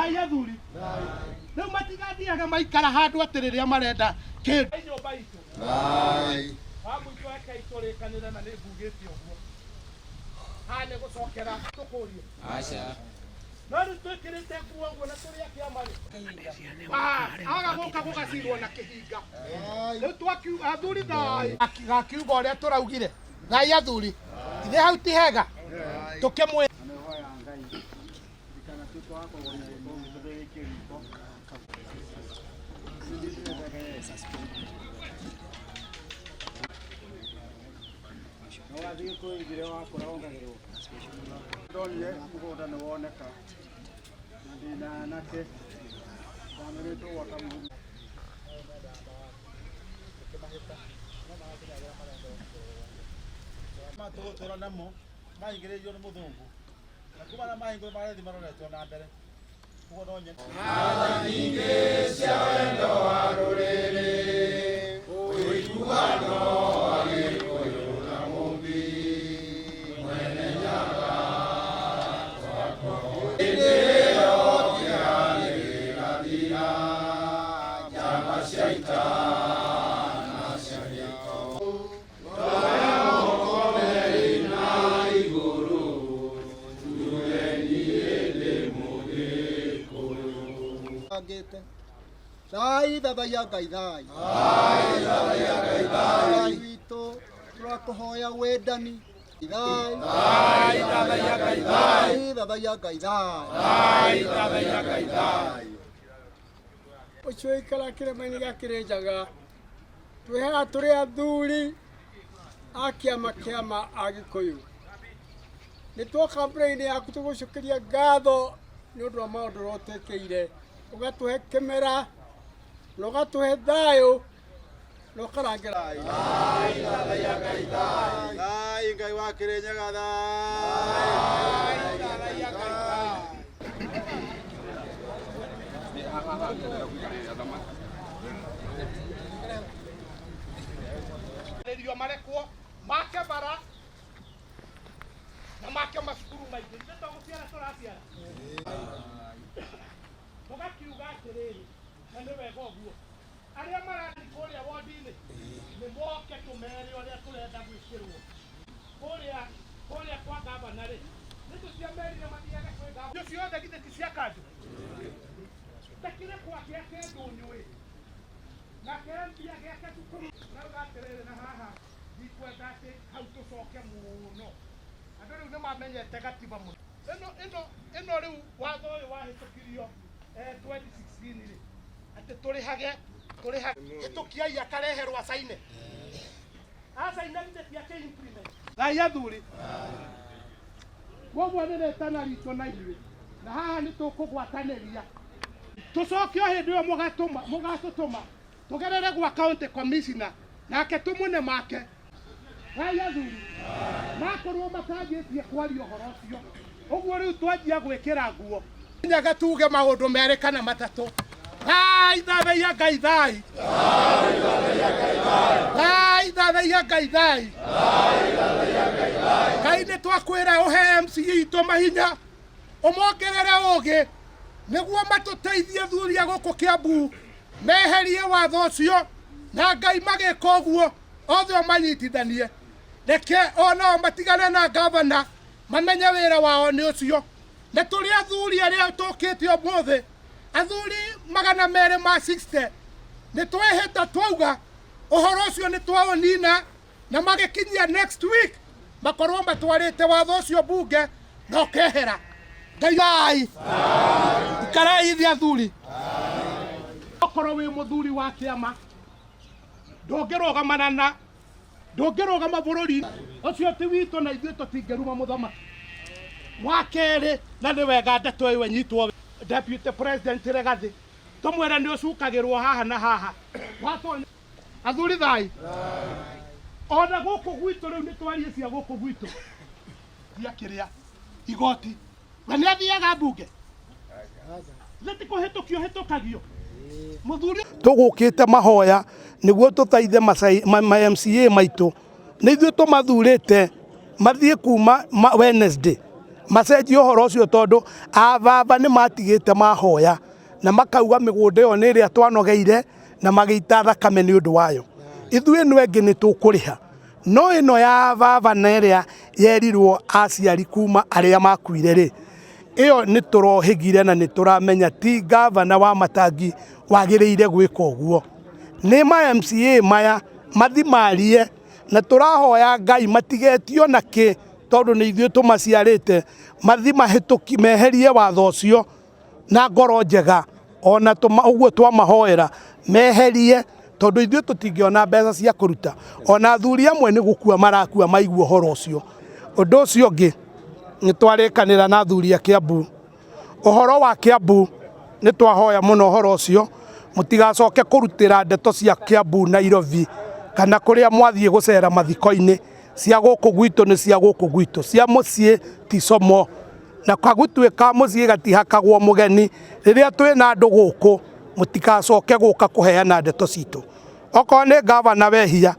Thai athuri. Rĩu matigathiage maikara handũ atĩ rĩrĩa marenda kĩndũ. Nyũmba itũ. Wa mũico rekei tũrĩkanĩre na nĩ ngugĩte ũguo. Haha nĩ gũcokera tũkũrie. Aca. No rĩu twĩkĩrĩte nguo ũguo na tũrĩ a kĩama rĩ. Ah, aga gũka gũgacirwo na kĩhinga. Rĩu twakiuga athuri thai. Gakiuga ũrĩa tũraugire. Thai athuri. Ithe hau ti hega. Tũkĩmwĩra. Nĩhoya Ngai ndikanatuĩke wa kũgũmĩra gĩko gitũ ndĩgĩikie riko. Na wathiĩ kwĩigire wakũra wongagĩrĩrwo. Ndonire mũgũnda nĩ woneka na ndĩna anake ndamerĩtwo gwaka mũgũnda. Tũgũtũra namo mahingĩrĩirio nĩ mũthũngũ na kuma na mahingũrwo marathiĩ maroretwo na mbere koguo no nyende Angĩte. Thai thathaiya Ngai thai. Ngai witũ tũrakũhoya wendani. Thai. Thai thathaiya Ngai thai. Thathaiya Ngai thai. Ũcio ũikara kĩrĩma-inĩ gĩa Kĩrĩnjaga, twĩ haha tũrĩ athuri a kĩama kĩama a Gĩkũyũ. Nĩ twoka mbere-inĩ yaku tũgũcokeria ngatho nĩ ũndũ wa maũndũ ũrĩa ũtwĩkĩire, ũgatũhe kĩmera na ũgatũhe thayũ na ũkarangĩra. Thai Ngai wa Kĩrĩnyaga thai. Rĩrio marekwo make bara na make macukuru maingĩ. Ithuĩ to gũciara tũraciara. Tũgakiuga atĩrĩrĩ, na nĩ wega ũguo. Arĩa marathiĩ kũrĩa wondi-inĩ nĩ moke tũmere ũrĩa tũrenda gwĩkĩrwo. Kũrĩa kũrĩa kwa gavana rĩ, nĩ tũciamerire mathiage kwĩ gavana. Icio ciothe githĩ ti cia kanjũ? Ndakĩrĩ gwake ake ndũnyũ ĩ. Nake MP agĩake cukuru. Ndauga atĩrĩrĩ na haha ndikwenda atĩ hau tũcoke mũno. Andũ rĩu nĩ mamenyete gatiba mũno. Ĩno ĩno ĩno rĩu watho ũyũ wahĩtũkirio 2016 rĩ, atĩ tũrĩhage tũrĩhage hĩtũkiai akareherwo acaine. Acaine githĩ ti akĩ implement. Thai athuri. Koguo nĩ rĩtana ritũ na ithuĩ na haha nĩ tũkũgwatanĩria tũcoke o hĩndĩ ĩyo mũgatũma mũgatũtũma tũgerere gwa county commissioner nake tũmũne make. Thai athuri. Makorwo matanjĩtie kwaria ũhoro ũcio ũguo rĩu twanjia gwĩkĩra nguo nyaga tuge maũndũ merĩ kana matatũ. Thai thathaiya Ngai thai. Thai thathaiya Ngai thai. Ngai nĩ twakwĩra ũhe MC itũ mahinya ũmongerere ũgĩ nĩguo matũteithie thuri a gũkũ Kiambu meherie watho ũcio na Ngai magĩka ũguo othe ũmanyitithanie reke onao matigane na gavana mamenye wĩra wao nĩ ũcio. Na tũrĩ athuri arĩa tũkĩte ũmũthĩ athuri 260 nĩ twehĩta twauga ũhoro ũcio nĩ twaũnina na magĩkinyia next week makorwo matwarĩte watho ũcio mbunge na ũkehera. Ngai thai. Ikarai thĩ athuri. Okorwo wĩ mũthuri wa kĩama ndũngĩrũgamana na ndũngĩrũgama bũrũri ũcio ti witũ na ithuĩ tũtingĩruma mũthamaki. Wa kerĩ na nĩ wega ndeto ĩyo ĩnyitwo Deputy President Rigathi tũmwĩre nĩ ũcukagĩrwo haha na haha. Watonya athuri thai. Ona gũkũ gwitũ rĩu nĩ twarie cia gũkũ gwitũ cia kĩrĩa igoti we nĩ athiaga mbunge nĩ ti kũhĩtũkio hĩtũkagio mũthuri. Tũgũkĩte mahoya nĩguo tũteithe ma MCA maitũ nĩ ithuĩ tũmathurĩte mathiĩ kuma Wednesday. Macenjie ũhoro ũcio tondũ ababa nĩ matigĩte mahoya na makauga mĩgũnda ĩyo nĩ ĩrĩa twanogeire na magĩita thakame nĩ ũndũ wayo. Ithuĩ ĩno ĩngĩ nĩ tũkũrĩha, no ĩno ya baba na ĩrĩa yerirwo aciari kuma arĩa makuire rĩ, ĩyo nĩ tũrohĩgire na nĩ tũramenya ti gavana wa Matangi wagĩrĩire gwĩka ũguo. Nĩ ma MCA maya mathimarie na tũrahoya Ngai matigetio na kĩ tondũ nĩ ithuĩ tũmaciarĩte, mathi mahĩtũki meherie watho ũcio na ngoro njega ona ũguo twamahoera meherie tondũ ithuĩ tũtingĩona mbeca cia kũruta. Ona athuri amwe nĩ gũkua marakua maigua ũhoro ũcio. Ũndũ ũcio ũngĩ nĩ twarĩkanĩra na athuri a Kiambu ũhoro wa Kiambu, nĩ twahoya mũno ũhoro ũcio mũtigacoke kũrutĩra ndeto cia Kiambu Nairobi kana kũrĩa mwathiĩ gũcera mathiko-inĩ. Cia gũkũ gwitũ nĩ cia gũkũ gwitũ, cia mũciĩ ti como, na kagũtuĩka mũciĩ gatihakagwo mũgeni. Rĩrĩa twĩna andũ gũkũ mũtigacoke gũka kũheana ndeto citũ. Okorwo nĩ gavana wehia,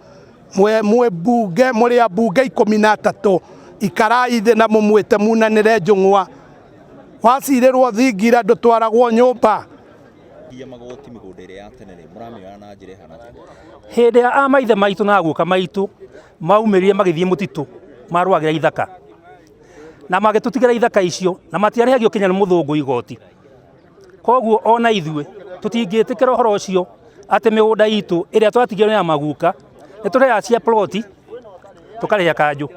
mwĩ mbunge, mũrĩ ambunge 13, ikarai thĩ na mũmwĩte munanĩre njũng'wa. Wacirĩrwo thingira ndũtwaragwo nyũmba. Ya magoti mĩgũnda ĩrĩa ya tene rĩ, mũramĩoya na njĩra ĩhana atĩa? Hĩndĩ ya amaithe maitũ na aguka maitũ maumĩrire magĩthiĩ mũtitũ marũagĩra ithaka na magĩtũtigĩra ithaka icio na matiarĩhagio kinya nĩ mũthũngũ igoti. Koguo ona ithuĩ tũtingĩtĩkĩra ũhoro ũcio atĩ mĩgũnda itũ ĩrĩa twatigĩrwo ya maguka nĩ tũrĩhaga cia ploti tũkarĩha kanjũ,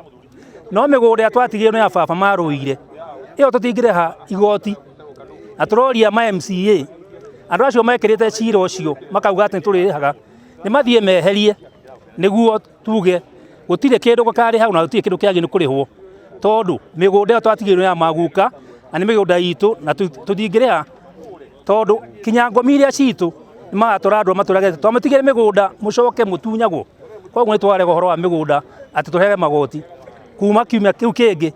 no mĩgũnda ĩrĩa twatigĩrwo ya baba marũire ĩyo tũtingĩrĩha igoti. Na tũroria ma MCA andũ acio mekĩrĩte cira ũcio makauga atĩ nĩ tũrĩrĩhaga, nĩ mathiĩ meherie nĩguo tuge gũtirĩ kĩndũ gũkarĩhagwo na gũtirĩ kĩndũ kĩagĩrĩirwo nĩ kũrĩhwo, tondũ mĩgũnda ĩyo twatigĩrwo ya maguka na nĩ mĩgũnda itũ na tũtingĩrĩha, tondũ kinya ngomi iria citũ nĩ magatũra andũ matũragete twamũtigĩre mĩgũnda mũcoke mũtunyagwo. Koguo nĩ twarega ũhoro wa mĩgũnda atĩ tũrehage magoti. Kuma kiumia kĩu kĩngĩ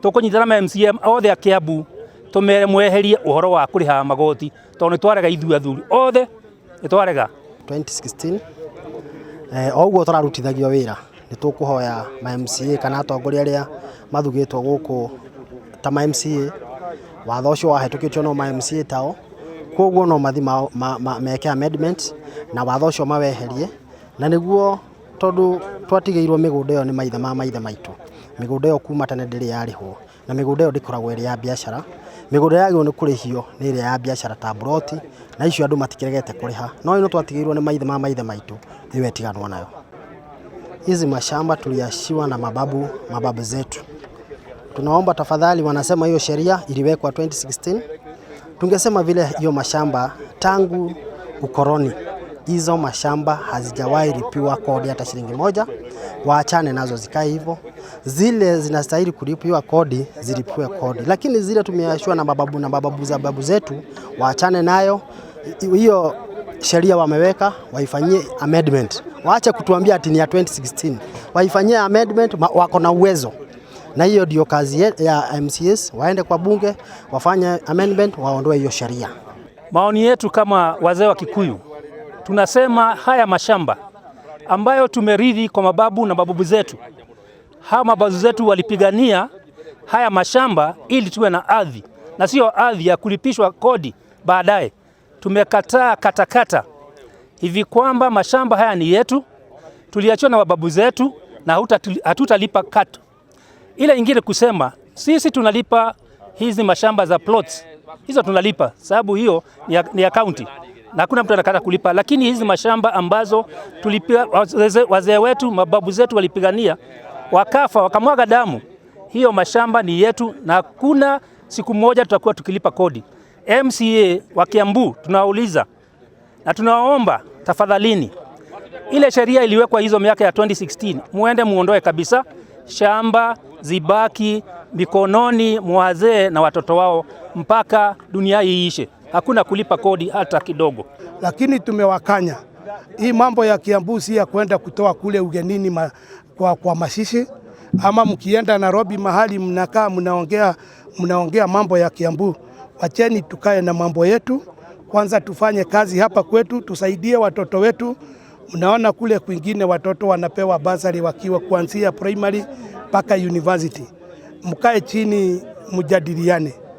tũkũnyitana na MCA othe a Kiambu tũmere mweherie ũhoro wa kũrĩha magoti, tondũ nĩ twarega ithuĩ athuri othe nĩ twarega. 2016 o ũguo tũrarutithagio wĩra nĩ tũkũhoya ma MCA kana atongoria arĩa mathugĩtwo gũkũ ta ma MCA, watho ũcio wahĩtũkĩtio no ma MCA tao, koguo no mathi meke amendment na watho ũcio maweherie, na nĩguo tondũ twatigĩirwo mĩgũnda ĩyo nĩ maithe ma maithe maitũ. Mĩgũnda ĩyo kuma tene ndĩrĩ yarĩhwo, na mĩgũnda ĩyo ndĩkoragwo ĩrĩ ya biacara. Mĩgũnda yagĩrĩirwo nĩ kũrĩhio nĩ ĩrĩa ya biacara ta mburoti, na icio andũ matikĩregete kũrĩha, no ĩno twatigĩirwo nĩ maithe ma maithe maitũ, ĩyo ĩtiganwo nayo. Hizi mashamba tuliachiwa na mababu zetu. Tunaomba tafadhali, wanasema hiyo sheria iliwekwa 2016. Tungesema vile hiyo mashamba tangu ukoloni, hizo mashamba hazijawahi lipiwa kodi hata shilingi moja. Waachane nazo zikae hivyo. Zile zinastahili kulipiwa kodi zilipiwe kodi, lakini zile tumeachiwa na mababu na mababu za babu zetu waachane nayo. Hiyo sheria wameweka waifanyie amendment, waache kutuambia ati ni ya 2016, waifanyie amendment, wako na uwezo na hiyo ndio kazi ya MCAs, waende kwa bunge wafanye amendment, waondoe hiyo sheria. Maoni yetu kama wazee wa Kikuyu tunasema haya mashamba ambayo tumerithi kwa mababu na mababu zetu, hawa mababu zetu walipigania haya mashamba ili tuwe na ardhi na sio ardhi ya kulipishwa kodi baadaye. Tumekataa katakata hivi kwamba mashamba haya ni yetu, tuliachiwa na mababu zetu na hatutalipa kato. Ile ingine kusema sisi tunalipa hizi mashamba za plots, hizo tunalipa sababu hiyo ni ya county na hakuna mtu anakata kulipa, lakini hizi mashamba ambazo tulipia wazee wetu mababu zetu walipigania wakafa wakamwaga damu, hiyo mashamba ni yetu na hakuna siku moja tutakuwa tukilipa kodi. MCA wa Kiambu tunawauliza na tunawaomba tafadhalini, ile sheria iliwekwa hizo miaka ya 2016 muende muondoe kabisa, shamba zibaki mikononi mwa wazee na watoto wao mpaka dunia iishe. Hakuna kulipa kodi hata kidogo. Lakini tumewakanya hii mambo ya Kiambu si ya kwenda kutoa kule ugenini kwa mashishi, ama mkienda Nairobi mahali mnakaa mnaongea mambo ya Kiambu. Wacheni tukae na mambo yetu kwanza, tufanye kazi hapa kwetu, tusaidie watoto wetu. Mnaona kule kwingine watoto wanapewa basari wakiwa kuanzia primary mpaka university. Mkae chini mjadiliane.